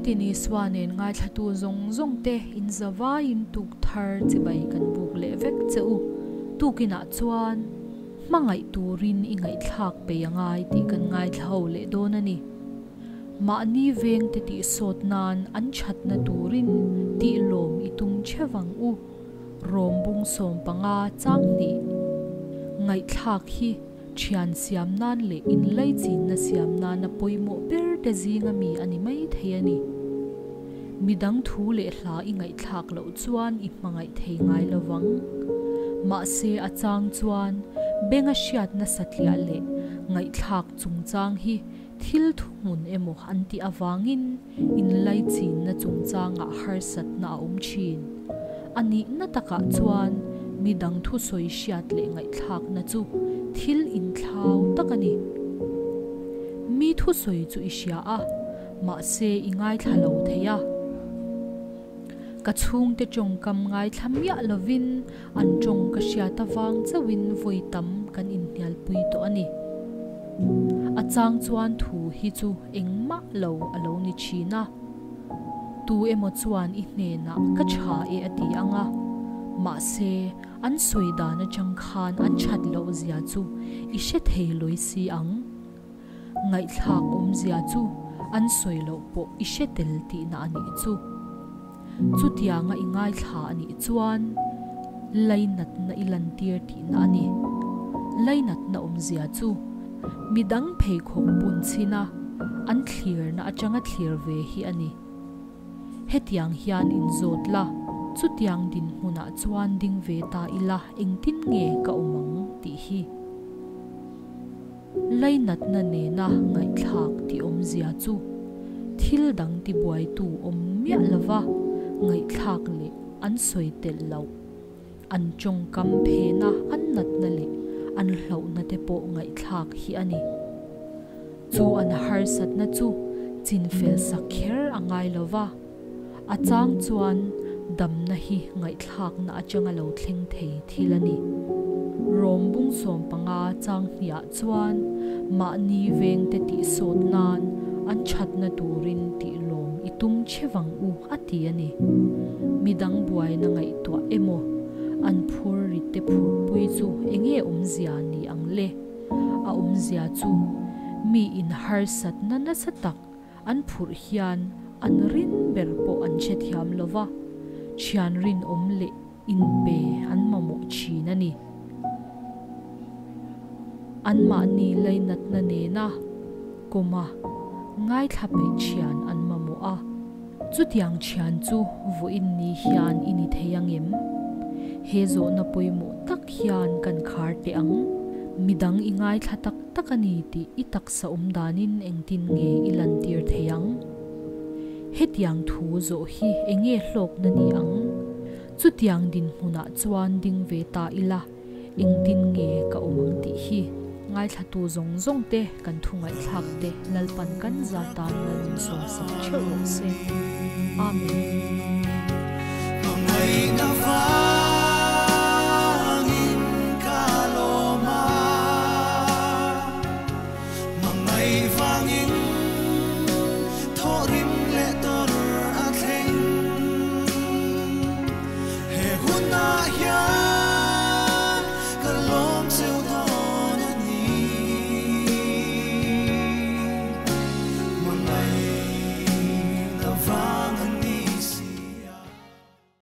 Nitin Isua nen ngaithlatu zawng zawng te in zavaiin tuk thar chibai kan buk leh vek che u. Tukinah chuan hmangaih turin i ngaihthlak peih a ngai tih kan ngaithla ho leh dawn a ni. Mahni vengte tih sawt nan an thatna turin tih lawm i tum theuh ang u. Rawm bung 15 chang hnih ngaihthlak hi Thian siam nan leh inlaichinna siam nana pawimawh ber te zinga mi a ni mai thei a ni. Midang thu leh hla i ngaihthlak loh chuan i hmangaih thei ngai lo vang. Mahse a chang chuan benga hriatna satliah leh ngaihthlak chungchang hi thil thuhmun emaw an tih avangin inlaichinna chungchangah harsatna a awm thin. A nihna takah chuan midang thusawi hriat leh ngaihthlakna chu thil inthlau tak a ni. Mi thusawi chu i hria a, mahse i ngaithla lo thei a. Ka chhungte tawngkam ngaithla miah lovin an tawng ka hriat avang chauhin vawi tam kan inhnialpui tawh a ni. A chang chuan thu hi chu engmah lo a lo ni thin a. Tu emaw chuan i hnenah ka tha e a ti ang a, mahse an sawi dan atang khan an that loh zia chu i hre thei lawi si ang. Ngaihthlak awmzia chu an sawi loh pawh i hre tel tihna a nih chu. Chutianga i ngaithla a nih chuan lainatna i lantir tihna a ni. Lainatna awmzia chu midang pheikhawk bun chhin a, an thlirna atanga thlir ve hi a ni. Hetiang hian inzawt la, chutiang dinhmunah chuan ding ve ta ila engtin nge ka awm ang tih hi. Lainatna nena ngaihthlak tih awmzia chu thil dang tibuaitu awm miah lova ngaihthlak leh an sawi telh loh. An tawngkam phena an natna leh an hlauhna te pawh ngaihthlak hi a ni. Chu an harsatna chu chinfel sak kher a ngai lova, a chang chuan damna hi ngaihthlakna atanga lo thleng thei thil a ni. Rawm bung 15 chang hniah chuan mahni vengte tih sawt nan an thatna turin tih lawm i tum chevang u a ti a ni. Midang buaina ngaihtuah emaw an phur rit te phurpui chu enge awmzia ni ang le? A awmzia chu mi in harsatna nasa tak an phurh hian an rin ber pawh an hre thiam lova, thian rinawm leh inpe an mamawh thin a ni. Anmahni lainatna nena kawma ngaithla peih thian an mamawh a, chutiang thian chu vawiin ni hian i ni thei ang em? He zawhna pawimawh tak hian kan khar teh ang. Midang i ngaithla tak tak a ni tih i taksa awm danin engtin nge i lantir thei ang? Hetiang thu zawh hi enge hlawkna ni ang? Chutiang dinhmunah chuan ding ve ta ila engtin nge ka awm ang tih hi ngaithlatu zawng zawng te kan thu ngaihthlak te Lalpan kan za tan malmin sawm sak theuh rawh se. Amen. Hmangaihna